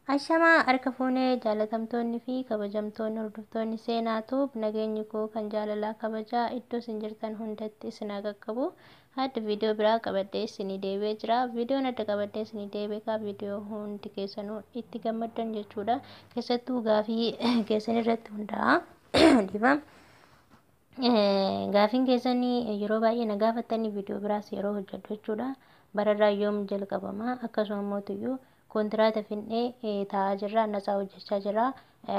Ashamaa harka fuunee jaalatamtoonni fi kabajamtoonni hordoftoonni seenaatu nageenyi koo kan jaalalaa kabajaa iddoo isin jirtan hundatti isin haa qaqqabu. Adda viidiyoo biraa qabadhee isinii deebi'ee jira. Viidiyoon adda qabadhee isinii deebi'e kaa viidiyoo hundi keessanuu itti gammaddan jechuudha. Keessattuu gaafii keessan irratti hundaa'a. Dhiifama. Gaafiin keessanii yeroo baay'ee na gaafattanii viidiyoo biraas yeroo hojjedhu jechuudha. Bararraa yoom jalqabama? Akkasuma mootiyyuu kontiraata finnee taa'aa jirra, nasaa hojjechaa jirra.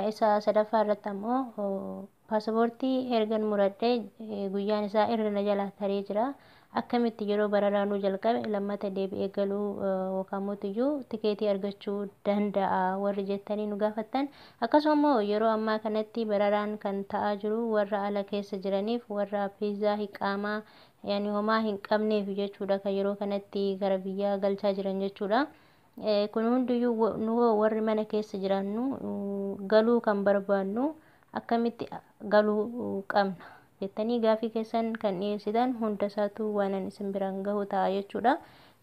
Isa sadaffaa irratti ammoo paasapoortii ergan muradhee guyyaan isaa irra na jalaa taree jira. Akkamitti yeroo bararaa nuu jalqabe lammata deebi'ee galuu yookaan mootiyyuu tikeetii argachuu danda'a warri jettanii nu gaafattan. Akkasuma immoo yeroo ammaa kanatti bararaan kan ta'aa jiru warra ala keessa jiraniif, warra piizaa hiqaamaa yaani homaa hin qabneef jechuudha, kan yeroo kanatti gara biyyaa galchaa jiran jechuudha. Kun hundiyyuu nu warri mana keessa jiraannu galuu kan barbaannu akkamitti galuu qabna jettanii gaafii keessan kan dhiyeessitan hunda isaatu waan ani isin biraan gahu ta'a jechuudha.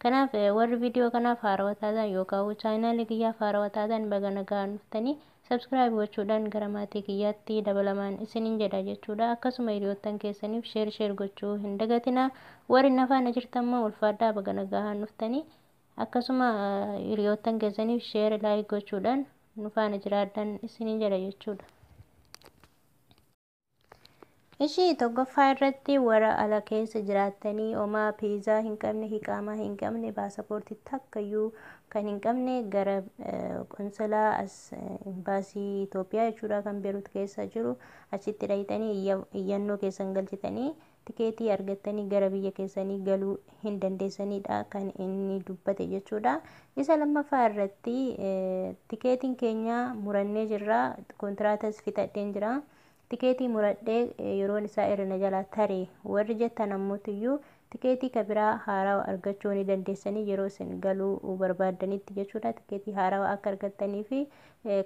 Kanaaf warri viidiyoo kanaaf haarawaa taatan yookaan chaanaalii kiyyaaf haarawaa taatan baga nagaan dhuftanii subscribe gochuudhaan gara maatii kiyyaatti dabalamaan isiniin jedha jechuudha. Akkasuma hiriyoottan keessaniif share share gochuu hin dagatinaa. Warri na faana jirtan immoo ulfaadhaa, baga nagaan dhuftanii. Akkasuma hiriyoottan keessaniif share like gochuudhaan nu faana jiraadhaan isiniin jedha jechuudha. Ishii tokkoffaa irratti warra ala keessa jiraattanii homaa piizaa hin qabne, hiqaamaa hin qabne, paasapoortii takkayyuu kan hin qabne gara qonsolaa as imbaasii Itoophiyaa jechuudha kan Beerut keessa jiru achitti dhayitanii iyyannoo keessan galchitanii tikeetii argattanii gara biyya keessanii galuu hin dandeessanidha kan inni dubbate jechuudha. Isa lammaffaa irratti tikeetiin keenya murannee jirra, kontiraatas fixadheen jira. Tikeetii muradhee yeroon isaa irra na jalaa tare warri jettan ammotiyyuu tikeetii kabiraa haarawaa argachuu ni dandeessanii yeroo isin galuu barbaaddanitti jechuudha. Tikeetii haarawaa akka argattanii fi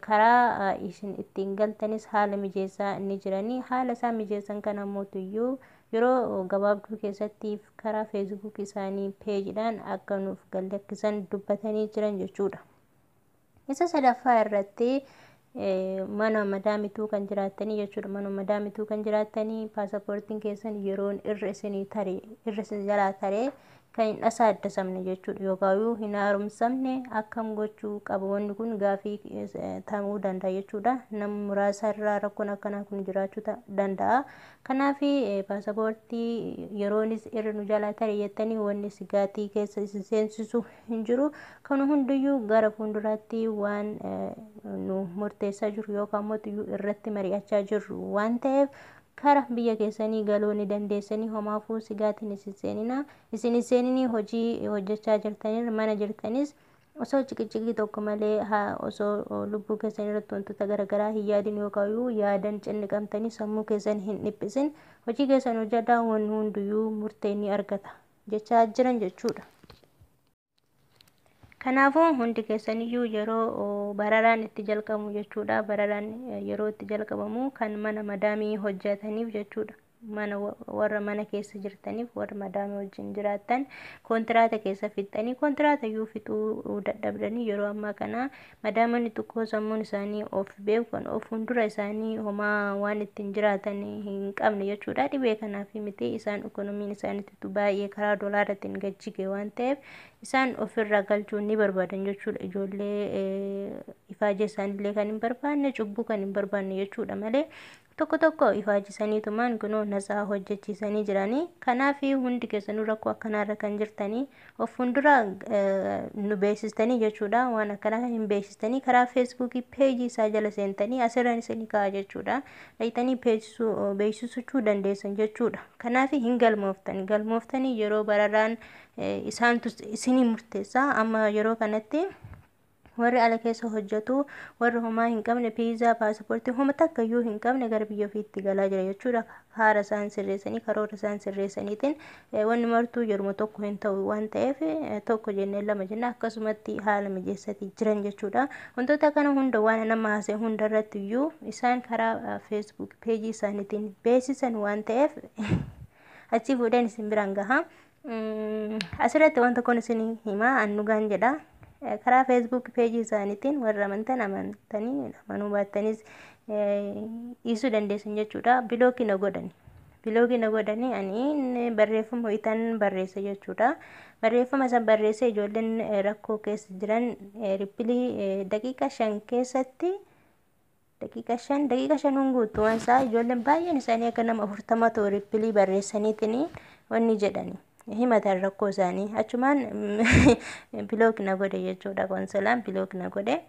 karaa isin ittiin galtanis haala mijeessaa ni jiranii. Haala isaan mijeessan kana ammotiyyuu yeroo gabaabduu keessatti karaa feesbuuk isaanii peejiidhaan akka nuuf galakkisan dubbatanii jiran jechuudha. Isa sadaffaa irratti mana madaamituu kan jiraattanii jechuudha. Mana madaamituu kan jiraattanii paasapoortiin keessan yeroon irra isinii tare, irra isin jalaa taree kan hin asaaddasamne jechuudha. Yookaan hin haaromsamne akkam gochuu qaba? Wanni kun gaafii ta'uu danda'a jechuudha. Nama muraasa irraa rakkoon akkanaa kun jiraachuu danda'a. Kanaaf paasapoortii yeroonis irra nu jalaa tare jettanii wanni sigaatii keessa isin seensisu hin jiru. Kan hundiyyuu gara fuulduraatti waan nu murteessaa jiru yookaan immoo irratti mari'achaa jirru waan ta'eef kara biyya keessanii galuu ni dandeessanii. Homaafuu sigaatiin isin seenina isin seeninii hojii hojjechaa jirtanii mana jirtanis osoo ciqiciqii tokko malee, osoo lubbuu keessan irratti wantoota garaagaraa hin yaadin yookaan yaadan cinniqamtanii sammuu keessan hin dhiphisin, hojii keessan hojjedhaa, wanni hundiyyuu murtee ni argata jechaa jiran jechuudha. Kanaafuu hundi keessaniyyuu yeroo bararaan itti jalqabu jechuudha. Bararaan yeroo itti jalqabamu kan mana madaamii hojjetaniif jechuudha. Mana warra mana keessa jirtaniif, warra madaamii wajjin jiraattan, kontiraata keessa fixxanii, kontiraata iyyuu fixuu dadhabdanii, yeroo ammaa kana madaamonni xiqqoo sammuun isaanii of beeku kan of fuuldura isaanii homaa waan ittiin jiraatan hin qabne jechuudha. Dhibee kanaaf miti, isaan ikoonomiin isaaniitti baay'ee karaa doolaaraatiin gajjige waan ta'eef isaan ofirraa galchuu ni barbaadan jechuudha. Ijoollee ifaajee isaaniillee kan hin barbaanne, cubbuu kan hin barbaanne jechuudha malee tokko tokko ifaajisaniitumaan kunoo nasaa hojjechiisanii jiranii. Kanaaf hundi keessanuu rakkoo akkanaarra kan jirtanii of fuuldura nu beeksistanii jechuudha. Waan akkanaa hin beeksistanii karaa feesbuukii peejii isaa jala seentanii asirraan isinii ka'a jechuudha. Dhayitanii beeksisuu dandeessan jechuudha. Kanaaf hin galmooftan, galmooftanii yeroo bararaan isaantu isinii murteessaa. Amma yeroo kanatti warri ala keessa hojjetu, warri homaa hin qabne, piizaa paasapoortii homa takka iyyuu hin qabne gara biyya ofiitti galaa jira jechuudha. Haara isaan sirreessanii, karoora isaan sirreessaniitiin wanni martuu yeruma tokko hin ta'u waan ta'eef tokko jennee lama jennee akkasumatti haala mijeessatii jiran jechuudha. Wantoota kana hunda waan nama haasa'e hunda irratti iyyuu isaan karaa feesbuuk peejii isaaniitiin beeksisan waan ta'eef achii fuudheen isin biraan gaha. Asirratti wanta kun isin himaa annugaan jedha. Karaa Facebook peejii isaaniitiin warra amantan amantanii, amanuu baattanis dhiisuu dandeessan jechuudha. Block na godhani. Block na godhanii, ani barreeffama ho'itan barreessa jechuudha. Barreeffama san barreessee, ijoolleen rakkoo keessa jiran reply daqiiqa 5 keessatti, daqiiqa 5, daqiiqa 5 guutuu waan isaa, ijoolleen baay'een isaanii akka nama 40 ta'u reply barreessaniitiin wanni jedhani himatan rakkoo isaanii. Achumaan block na godhe jechuudha. Konsolaan block na godhe.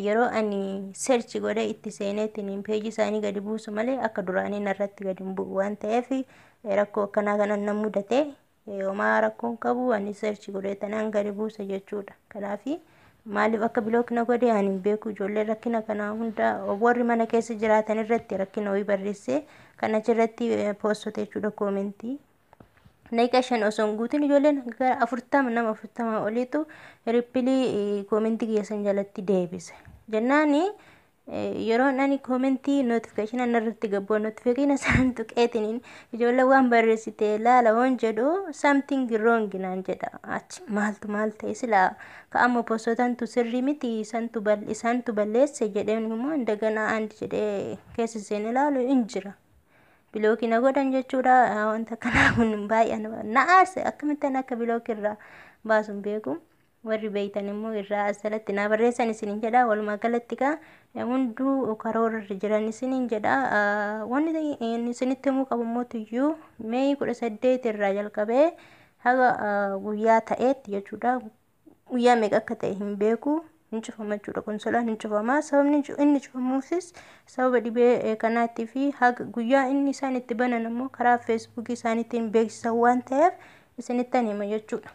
Yeroo ani search godhe itti seeneetiin peejii isaanii gadi buusu malee, akka duraanii narratti gadi hin bu'u waan ta'eef, rakkoo akkanaa kanan na mudate. Homaa rakkoon qabu, ani search godhee tanaan gadi buusa jechuudha. Kanaafi maaliif akka block na godhe ani hin beeku. Ijoolleen rakkina kana hunda warri mana keessa jiraatan irratti rakkina wayii barreessee kan achirratti poostote jechuudha, comment. Daqiiqa 5 osoo hin guutin ijoolleen gara 40, nama 40 oliitu reply comment keessan jalatti deebise. Jennaani yeroon ani comment notification irratti gabboo, notification isaan tuqeetiniin ijoolleen waan barreessite laala hoon jedhu, "Something wrong" naan jedha. Achi maaltu maal ta'e silaa ka'amma postotantu sirrii miti, isaantu balleesse jedheen immoo indaganaa andi jedhee keessa seenee ilaalu hin jira. Block na godhan jechuudha. Wanta kanaa kun baay'ee na aarse. Akkamittiin akka block irraa baasu hin beeku. Warri beeytan immoo irraa as jalatti naa barreessan isiniin jedha. Walumaa galatti kaa hunduu karoora irra jiran isiniin jedha. Wanni isinitti himuu qabu mootiyyuu May 18 irraa jalqabee haga guyyaa ta'eetti jechuudha. Guyyaa meeqa akka ta'e hin beeku. Hin cufama jechuudha. Konsolaan hin cufama. Sababni inni cufamuufis sababa dhibee kanaatii fi haga guyyaa inni isaan itti banan immoo karaa Feesbuukii isaaniitiin beeksisan waan ta'eef isinittan hima jechuudha.